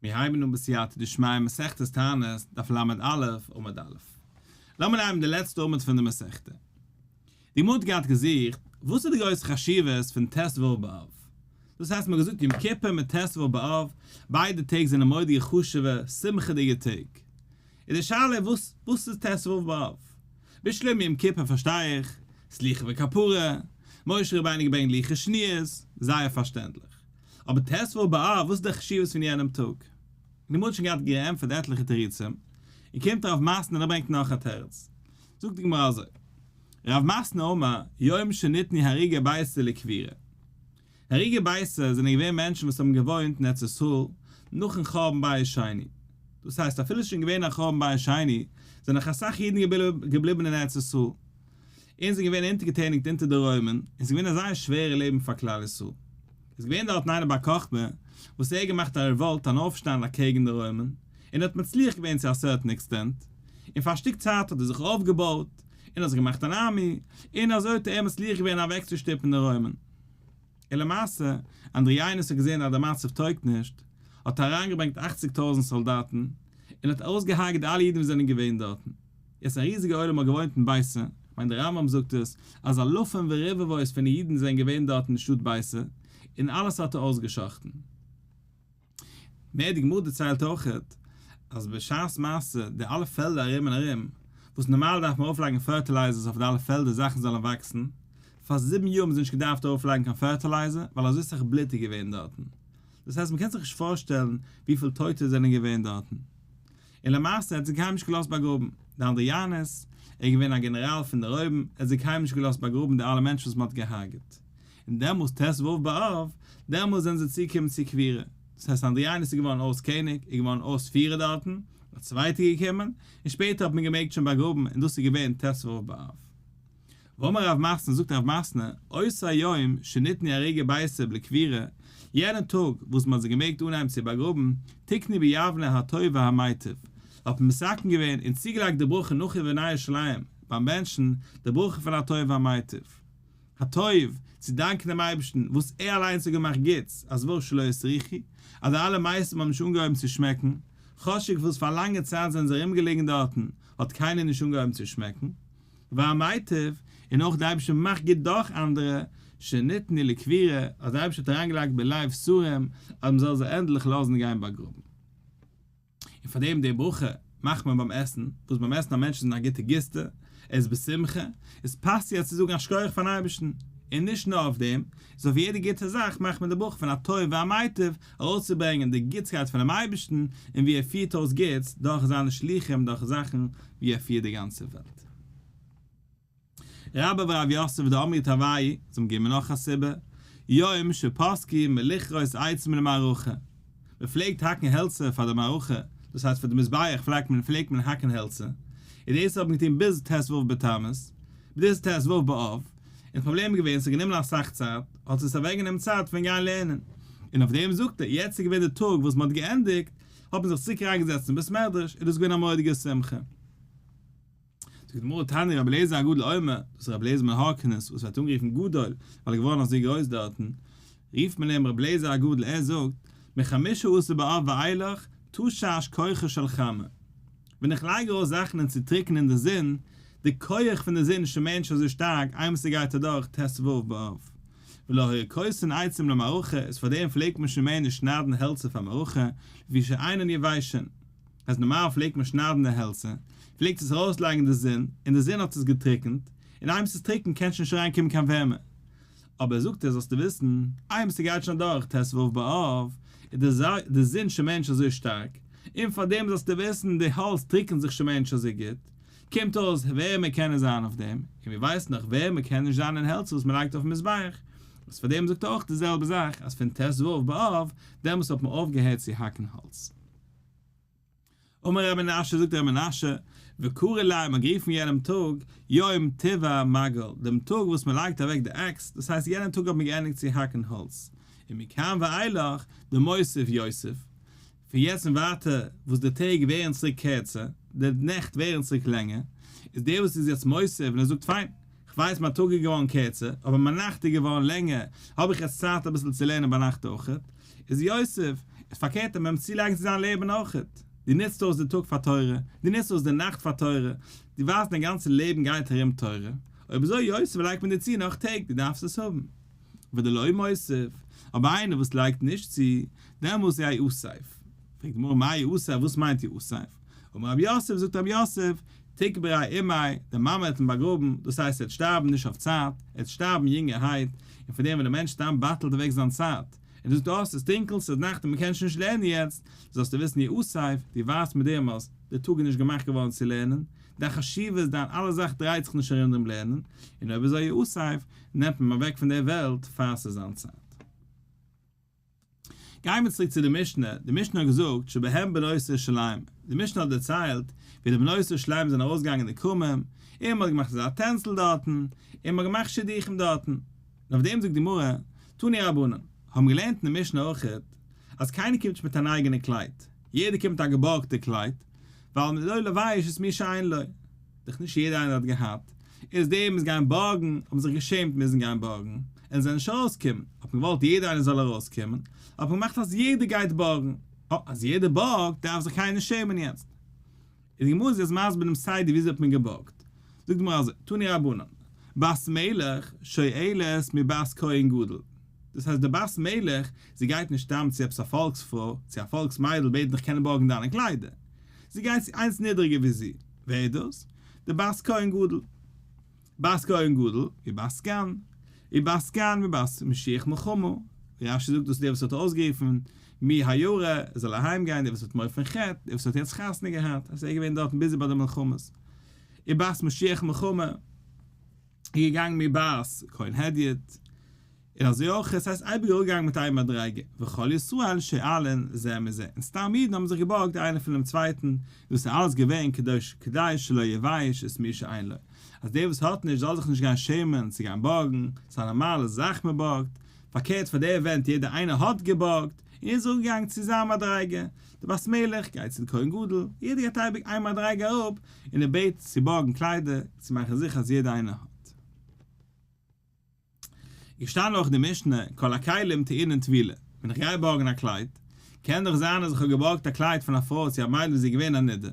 מיר הייבן אן בסייעתא דשמיא מסכת תענית, דף ל"א, עמוד א'. לאמיר נעמען די לעצטע עמוד פון די מסכתא. די גמרא האט געהאט געזוכט וואס איז די גרויסע חשיבות פון ט"ו באב. דאס הייסט מ'האט געזאגט יום כיפור מיט ט"ו באב, ביידע טעג זענען מורא'דיגע חשוב'ע, שמחה'דיגע טעג. איז די שאלה וואס וואס איז ט"ו באב? בשלמא יום כיפור פארשטיי איך, סליחה וכפרה, משה רבינו געברענגט לוחות שניות, זייער פארשטענדליך. אבער ט"ו באב, וואס איז די חשיבות פון יענעם טאג? די גמרא האט שוין געהאט געענטפערט עטליכע תירוצים, און קומט רב מתנה און ער ברענגט נאך א תירוץ. זאגט די גמרא אזוי, רב מתנה אמר, יום שניתנו הרוגי ביתר לקבורה. הרוגי ביתר זענען געווען מענטשן וואס האבן געוואוינט אין ארץ ישראל נאכן חורבן בית שני. דאס הייסט אפילו עס איז שוין געווען א חורבן בית שני, זענען נאך אסאך אידן געבליבן אין ארץ ישראל. און זענען געווען אונטערגעטעניגט אונטער די רוימען, און ס'איז געווען א זייער שווערע לעבן פאר כלל ישראל. איז געווען דארטן איינער בר כוכבא וואס ער האט געמאכט א revolt אן אויפשטאנד אקעגן די רוימען, און ער האט מצליח געווען צו א certain extent, און פאר א שטיק צייט האט ער זיך אויפגעבויט, און האט זיך געמאכט אן army, און אזוי האט ער מצליח געווען אוועקצושטופן די רוימען. און למעשה, אנדריינוס האט געזען אז דער מצב טויגט נישט, האט ער אריינגעברענגט אכציג טויזנט סאלדאטן, און האט אויסגעהארגעט אלע אידן וואס זענען געווען דארטן. יעצט א ריזיגע עולם האט געוואוינט אין ביתר, כ'מיין דער רמב"ם זאגט עס, אז אלפים ורבבות פון אידן זענען געווען דארט אין שטאט ביתר, און אלעס האט ער אויסגע'שחט'ן. מער די גמרא דערציילט אויכעט, אז בשעת מעשה די אלע פעלדער ארום און ארום, וואס נארמאל דארף מען ארויפלייגן fertilizers אויף די אלע פעלדער זאכן זאלן וואקסן, פאר זיבן יאר האבן זיי נישט געדארפט ארויפלייגן קיין fertilizer ווייל אזוי סאך בלוט איז געווען דארטן. דאס הייסט מ'קען זיך נישט פארשטעלן וויפיל טויטע זענען געווען דארטן. און למעשה האט זיי קיינמאל נישט געלאזט באגראבן. די אנדריאנוס, ער איז געווען א גענעראל פון די רויבן, ער האט זיי קיינמאל נישט געלאזט באגראבן די אלע מענטשן וואס מען האט געהארגעט. און דעמאלס ט"ו באב, דעמאלס זענען זיי צוגעקומען צו קבורה. דאס הייסט אנדריאנוס איז געווארן אויס קעניג, איז געווארן אויס פירער דארטן, א צווייטער איז געקומען, און שפעטער האט מען געמעגט שוין באגראבן, און דאס איז געווען ט"ו באב. ואמר רב מתנה, זאגט רב מתנה, אותו היום שניתנו הרוגי ביתר לקבורה, יענע טאג וואס מען האט זיי געמעגט אנהייבן צו באגראבן, תקנו ביבנה הטוב והמיטיב, האט מען מתקן געווען און צוגעלייגט די ברכה נאך ובונה ירושלים ביים בענטשן די ברכה פון הטוב והמיטיב. הטוב, צו דאנקען דעם אייבערשטן וואס ער אליינס האט געמאכט גוטס, אז וואס שלא הסריחו, אז די אלע מתים האבן נישט אנגעהויבן צו שמעקן, כאטשיג וואס פאר א לאנגע צייט זענען זיי ארומגעליגן דארטן, האט קיינער נישט אנגעהויבן צו שמעקן. והמיטיב, און אויך די אייבערשטער מאכט גוט דורך אנדערע, שניתנו לקבורה, אז די אייבערשטער האט אריינגעלייגט בלב שרים אז מען זאל זיי ענדליך לאזן גיין באגראבן. און פאר דעם די ברכה מאכט מען ביים עסן, וואס ביים עסן א מענטש איז אין א גוטע גיסטע, ער איז בשמחה, איז פאסט יעצט צו זאגן א שכוח פארן אייבערשטן, און נישט נאר אויף דעם, איז אויף יעדע גוטע זאך מאכט מען די ברכה פון הטוב והמיטיב, ארויסצוברענגען די גוטסקייט פונעם אייבערשטן, און ווי ער פירט אויס גוטס דורך זיינע שלוחים, דורך זאכן ווי ער פירט די גאנצע וועלט. רבה ורב יוסף דאמרי תרוייהו, זיי האבן געגעבן נאך א סיבה, יום שפסקו מלכרות עצים למערכה, מען פלעגט האקן העלצער פאר די מערכה, דאס הייסט פאר די מזבח פלעגט מען פלעגט מען האקן העלצער, און דאס האט מען געטון ביז ט"ו בתמוז, ביז ט"ו באב, און די פראבלעם איז געווען ס'האט גענומען אסאך צייט, האט עס אוועקגענומען צייט פון גיין לערנען, און אויף דעם זאגט ער, יעצט איז געווען די טאג וואס מען האט געענדיגט, האט מען זיך צוריק אריינגעזעצט אין בית מדרש, איז דאס געווען א מורא'דיגע שמחה. זאגט די גמרא תניא רבי אליעזר הגדול אומר, דאס איז רבי אליעזר בן הורקנוס וואס ווערט אנגערופן גדול ווייל ער איז געווארן אזוי גרויס דארטן, רופט מען אים רבי אליעזר הגדול, ער זאגט, מחמשה עשר באב ואילך תשש כוחה של חמה, ווען איך לייג ארויס זאכן און צו טריקענען אין די זון, די כח פון די זון איז שוין מער נישט אזוי שטארק איינמאל ס'גייט אדורך ט"ו באב. ולא היו כורתין עצים למערכה, איז פארדעם פלעגט מען שוין מער נישט שניידן העלצער פאר מערכה, לפי שאינן יבשין. אז נארמאל פלעגט מען שניידן די העלצער, פלעגט עס ארויסלייגן די זון, און די זון האט עס געטריקנט, און איינמאל ס'איז טריקן קען שוין נישט אריינקומען קיין ווערמער. אבער זאגט ער זאלסטו וויסן, איינמאל ס'גייט שוין אדורך ט"ו באב, איז די זון שוין מער נישט אזוי שטארק, און פארדעם זאלסטו וויסן, די האלץ טריקנט זיך שוין מער נישט אזוי גוט, קומט אויס ווערמער קענען זיין אויף דעם, און מיר ווייסן דאך ווערמער קען נישט זיין אין העלצער וואס מ'לייגט אויפן מזבח, איז פארדעם זאגט ער אויך די זעלבע זאך אז פון ט"ו באב, דעמאלס האט מען אויפגעהערט צו האקן האלץ. אמר ר' מנשה, זאגט ר' מנשה, וקרי ליה, מ'האט גערופן יענעם טאג יום תבע מגל, דעם טאג וואס מ'לייגט אוועק די אקס, דאס הייסט יענעם טאג האט מען געענדיגט צו האקן האלץ, ומכאן ואילך דמוסיף יוסיף, פון יעצט און ווייטער וואס די טעג ווערן צוריק קערצער, די נעכט ווערן צוריק לענגער, איז דער וואס איז יעצט מוסיף און ער זאגט פיין, כ'ווייס מיין טאג איז געווארן קערצער, אבער מיין נאכט איז געווארן לענגער, האב איך יעצט צייט אביסל צו לערנען ביינאכט אויכעט, איז יוסיף. פארקערט מען אים צולייגן צו זיין לעבן אויכעט. דו נוצט אויס די טאג פאר תורה, דו נוצט אויס די נאכט פאר תורה, דו ווייסט דיין גאנצע לעבן גייט ארום תורה, אויב אזוי יוסיף לייגט מען דיר צו נאך טעג, דו דארפסט עס האבן. ודלא מוסיף, אבער איינער וואס לייגט נישט צו, דעמאלס יאסף. פרעגט די גמרא מאי יאסף, וואס מיינט יאסף? אמר רב יוסף, זאגט רב יוסף, תקבריה אמיה, די מאמע האט אים באגראבן, דאס הייסט ער וועט שטארבן נישט אויף צייט, ער וועט שטארבן יונגערהייט, און פון דעם ווען דער מענטש סתם בטל'ט אוועק זיין צייט, און זאגט אה ס'איז טונקל, ס'איז נאכט און מ'קען שוין נישט לערנען יעצט, זאלסטו וויסן יאסף, דו ווייזט מיט דעם אז דער טאג איז נישט געמאכט געווארן צו לערנען, דיין חשיבות, דיין אלע זאך דרייט זיך נישט ארום דעם לערנען, און אויב אזוי יאסף, נעמט מען אים אוועק פון דער וועלט פאר ס'איז זיין צייט. גייען מיר צוריק צו די משנה, די משנה האט געזאגט שבהם בנות ירושלים, די משנה האט דערציילט ווי די בנות ירושלים זענען ארויסגעגאנגען אין די כרמים, און מען האט געמאכט אזא טענצל דארטן, און מען האט געמאכט שידוכים דארטן, און אויף דעם זאגט די גמרא, תנו רבנן, האבן געלערנט אין די משנה אויכעט, אז קיינער קומט נישט מיט אן אייגענע קלייד, יעדער קומט מיט א געבארגטע קלייד, ווייל לא לבייש את מי שאין לו. דאך נישט יעדער איינער האט געהאט, איז די מוז גיין בארגן, האבן זיך געשעמט מוזן גיין בארגן, און זענען נישט ארויסקומען, האט מען געוואלט יעדער איינער זאל ארויסקומען, האט מען געמאכט אז יעדער גייט בארגן, אה אז יעדער בארגט דארף זיך קיינער נישט שעמען יעצט. איז די גמרא איז יעצט מסביר דעם סדר וויאזוי האט מען געבארגט, זאגט די גמרא אזוי, תנו רבנן, בת מלך שואלת מבת כהן גדול, דאס הייסט די בת מלך, זי גייט נישט סתם צו עפעס א פאלקס פרוי, צו א פאלקס מיידל בעטן איך קען בארגן דיינע קליידער, זי גייט צו איינס נידריגער ווי זי, ווער איז דאס? די בת כהן גדול. בת כהן גדול, ובת סגן. ובת סגן ובת משוח מלחמה. ווי רש"י זאגט דאס איז דער וואס האט אויסגערופן מי הירא, ער זאל אהיים גיין, דער וואס האט מורא פון חטא, דער וואס האט יעצט חתונה געהאט, אז ער איז געווען דארטן busy ביי די מלחמות. ובת משוח מלחמה. איז געגאנגען מבת כהן הדיוט, און אזוי אויך עס הייסט אייביג אראפגעגאנגען מיט איין מדריגה, וכל ישראל שואלין זה מזה, און סתם אידן האבן זיך געבארגט איינער פונעם צווייטן, דאס איז אלעס געווען כדי שלא יבייש את מי שאין לו, אז דער וואס האט נישט זאל זיך נישט גיין שעמען צו גיין בארגן, ס'איז א נארמאלע זאך מען בארגט, פארקערט פאר די event יעדער איינער האט געבארגט, און איז אראפגעגאנגען צו זיין מדריגה, די בת מלך גייט צו די כהן גדול, יעדער גייט אייביג איין מדריגה אראפ, און ער בעט צו בארגן קליידער, צו מאכן זיכער אז יעדער איינער האט. געשטאנען אויך אין די משנה, כל הכלים טעונין טבילה, ווען איך גיי בארגן א קלייד, קען דאך זיין אז איך האב געבארגט א קלייד פון א פרוי צו א מיידל וואס איז געווען א נידה,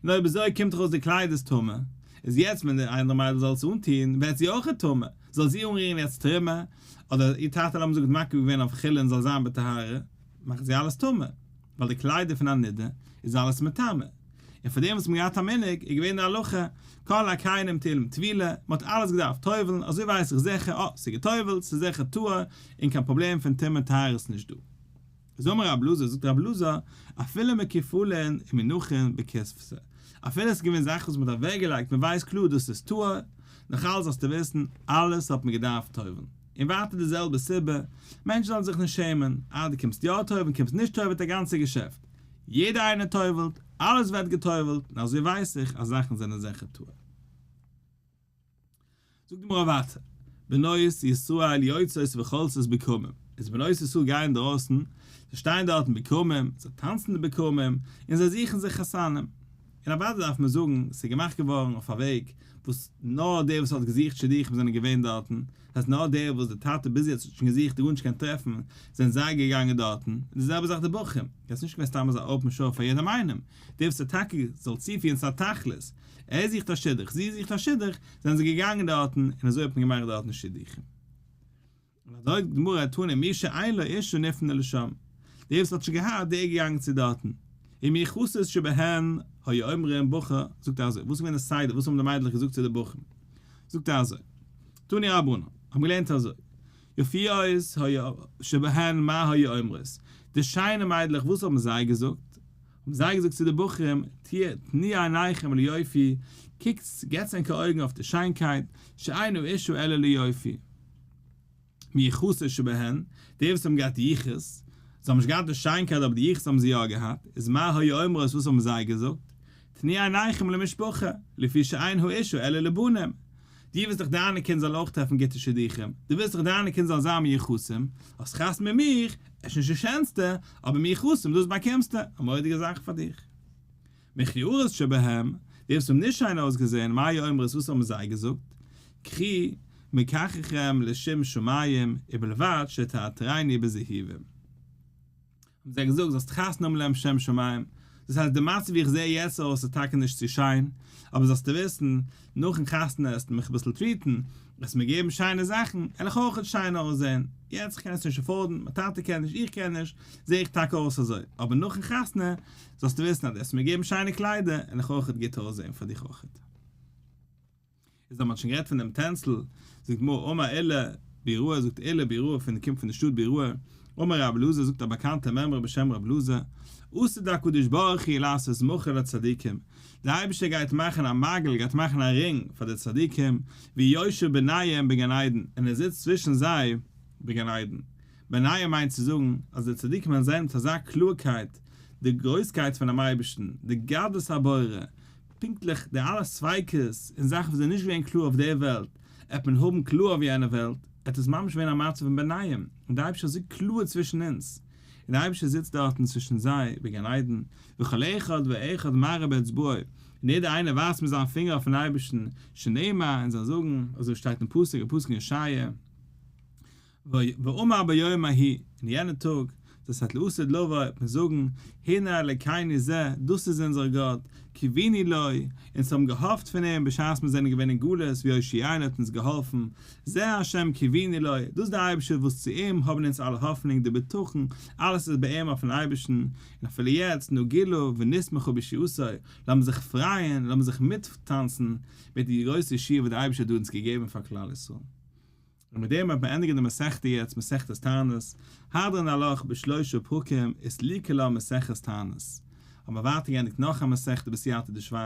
און אויב אזוי קומט דאך אויס די קלייד איז טמא, איז יעצט ווען די אנדערע מיידל זאל עס אנטוהן ווערט זי אויך טמא, זאל זי אנרירן יעצט תרומה, אדער איר טאטע לאמיר זאגן האט מקריב געווען אויף חולין זאל זיין בטהרה, מאכט זי אלעס טמא, ווייל די קליידער פון א נידה איז אלעס מטמא. און פאר דעם וואס מ'האט געהאט א מנהג איז געווען די הלכה, כל הכלים טעונים טבילה, מ'האט אלעס געדארפט טובל'ן, אזוי ווייס איך זיכער, אה, ס'איז געטובל'ט, ס'איז זיכער טהור, און קיין פראבלעם פון טומאה טהרה איז נישט דא. איז אמר רב אלעזר, זאגט רב אלעזר, אפילו מקופלין ומונחין בכספתא, אפילו עס איז געווען זאכן וואס מ'האט אוועקגעלייגט, מ'ווייסט קלאר דאס איז טהור, נאך אלץ זאלסטו וויסן, אלעס האט מען געדארפט טובל'ן. און ווייטער די זעלבע סיבה, מענטשן זאלן זיך נישט שעמען, אה דו קומסט יא טובל'ן, קומסט נישט טובל'ט א גאנצע געשעפט. יעדער איינער טובל'ט, אלעס ווערט געטובל'ט, און אזוי ווייס איך אז זאכן זענען זיכער טהור. זאגט די גמרא ווייטער, בנות ישראל יוצאות וחולצות בכרמים, איז בנות ישראל גייען אינדרויסן, זיי שטייען דארטן בכרמים, זיי טאנצן די בכרמים, און זיי זוכן זיך חתנים. און אוודאי דארף מען זאגן, ס'איז געמאכט געווארן אויף א וועג וואס נאר דער וואס האט געזוכט שידוכים זענען געווען דארטן, דאס הייסט נאר דער וואס די טאטע ביז יעצט האט שוין געזוכט און גארנישט געקענט טרעפן, זענען זיי געגאנגען דארטן, און די זעלבע זאך די בחורים, עס איז נישט געווען סתם אזא open show פאר יעדעם איינעם, דער וואס האט טאקע זאל צופירן צו א תכלית, ער זוכט א שידוך, זי זוכט א שידוך, זענען זיי געגאנגען דארטן, און אזוי האט מען געמאכט דארטן שידוכים. און אזוי זאגט די גמרא תנא מי שאין לו אישה נפנה לשם, דער וואס האט שוין געהאט דער איז געגאנגען צו דארטן, ומיוחסות שבהן היו אומרים בחור, זאגט ער אזוי, וואס איז געווען די סדר, וואס האבן די מיידלעך געזאגט צו די בחורים, זאגט ער אזוי, תנו רבנן, האבן געלערנט אזוי, יפיות היו שבהן מה היו אומרות, די שיינע מיידלעך וואס האבן זיי געזאגט, האבן זיי געזאגט צו די בחורים, תנו עיניכם ליופי, קוקטס, געטס ענקער אויגן אויף די שיינקייט, שאין האשה אלא ליופי. מיוחסות שבהן, די וואס האבן געהאט יחוס, זיי האבן נישט געהאט די שיינקייט אבער די יחוס האבן זיי יא געהאט, איז מה היו אומרות וואס האבן זיי געזאגט, תנו עיניכם למשפחה, לפי שאין האשה אלא לבנים. דו ווילסט דאך דיינע קינדער זאלן אויך טרעפן גוטע שידוכים, דו ווילסט דאך דיינע קינדער זאלן זיין מיוחסים, האסט חתונה מיט מיך, עס איז נישט די שענסטע, אבער מיוחסים דאס באקומסטו, א מורא'דיגע זאך פאר דיך. מכוערות שבהם, די וואס האבן נישט שיין אויסגעזען, מה היו אומרות וואס האבן זיי געזאגט, קחו מקחכם לשם שמים, ובלבד שתעטרני בזהובים. האבן זיי געזאגט זאלסט חתונה האבן לשם שמים, דאס הייסט די מצב ווי איך זע יעצט אויס איז טאקע נישט צו שיין, אבער זאלסטו וויסן, נאכן חתונה עסטו מיך אביסל טריטן, וועסט מיר געבן שיינע זאכן, וועל איך אויכעט שיין אויסזען, יעצט איך קען עס נישט afford ן, מיין טאטע קען נישט, איך קען נישט, זע איך טאקע אויס אזוי, אבער נאכן חתונה, זאלסטו וויסן אז דו וועסט מיר געבן שיינע קליידער, וועל איך אויכעט גוט אויסזען פאר דיך אויכעט. איז אז מ'האט שוין גערעדט פון דעם טענצל, זאגט גמרא אמר עולא ביראה, זאגט עולא ביראה פון קומט פון די שטאט ביראה, אמר רבי אלעזר זאגט א באקאנטע מימרא בשם רבי אלעזר, עתיד הקדוש ברוך הוא לעשות מחול לצדיקים, דער אייבערשטער גייט מאכן א מעגל, גייט מאכן א רינג פאר די צדיקים, ויושב ביניהם בגן עדן, און ער זיצט צווישן זיי בגן עדן. ביניהם מיינט צו זאגן אז די צדיקים וועלן זען מיט אזא קלארקייט די גרויסקייט פונעם אייבערשטן, די גדלות הבורא, פונקטליך די אלע ספיקות און זאכן וואס זענען נישט געווען קלאר אויף דער וועלט, עט מען האבן קלאר אויף יענע וועלט, עט עס ממש ווערן א מצב פון ביניהם, און דער אייבערשטער איז אזוי קלאר צווישן אונז, און דער אייבערשטער זיצט דארטן צווישן זיי בגן עדן, וכל אחד ואחד מראה באצבעו, און יעדער איינער ווייזט מיט זיין פינגער אויפן אייבערשטן, שנאמר, און זיי זאגן, אזוי שטייט אין פסוק, א פסוק אין ישעיה, ואמר ביום ההוא, אין יענע טאג, דאס הייסט לעתיד לבוא, וועט מען זאגן, הנה אלקינו זה, דאס איז אונזער גאט, קיווינו לו, אונז האבן געהאפט פון אים בשעת מיר זענען געווען אין גלות, ויושיענו האט אונז געהאלפן, זה ה' קיווינו לו, דאס איז דער אייבערשטער וואס צו אים האבן אונז אלע האפענונג, די בטחון, אלעס איז ביי אים אויפן אייבערשטן, און אפילו יעצט, נגילה ונשמחה בישועתו, לאמיר זיך פרייען, לאמיר זיך מיטטאנצן מיט די גרויסע ישועה וואס דער אייבערשטער האט דא אונז געגעבן פאר כלל ישראל. און מיט דעם האט מען ענדיגען די מסכתא יעצט מסכת תענית, הדרן עלך בשלושה פרקים וסליקא לה מסכת תענית, האט מען ווייטער געענדיגט נאך א מסכתא בסייעתא דשמיא,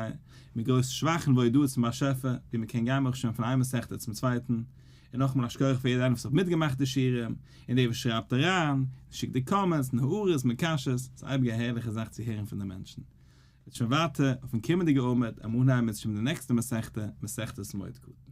מיט גרויס שבח און הודאה צום באשעפער, ווי מען קען גיין ברוך השם פון איין מסכתא צום צווייטן, און נאכאמאל א שכוח פאר יעדער איינער וואס האט מיטגעמאכט די שיעורים, און דער וואס שרייבט אריין, און שיקט די comments און הערות מיט קשיות, ס'איז אייביג א הערליכע זאך צו הערן פון די מענטשן. יעצט שוין ווייטער אויפן קומענדיגע עמוד, און אנהייבן איז שוין די נעקסטע מסכתא, מסכת מועד קטן.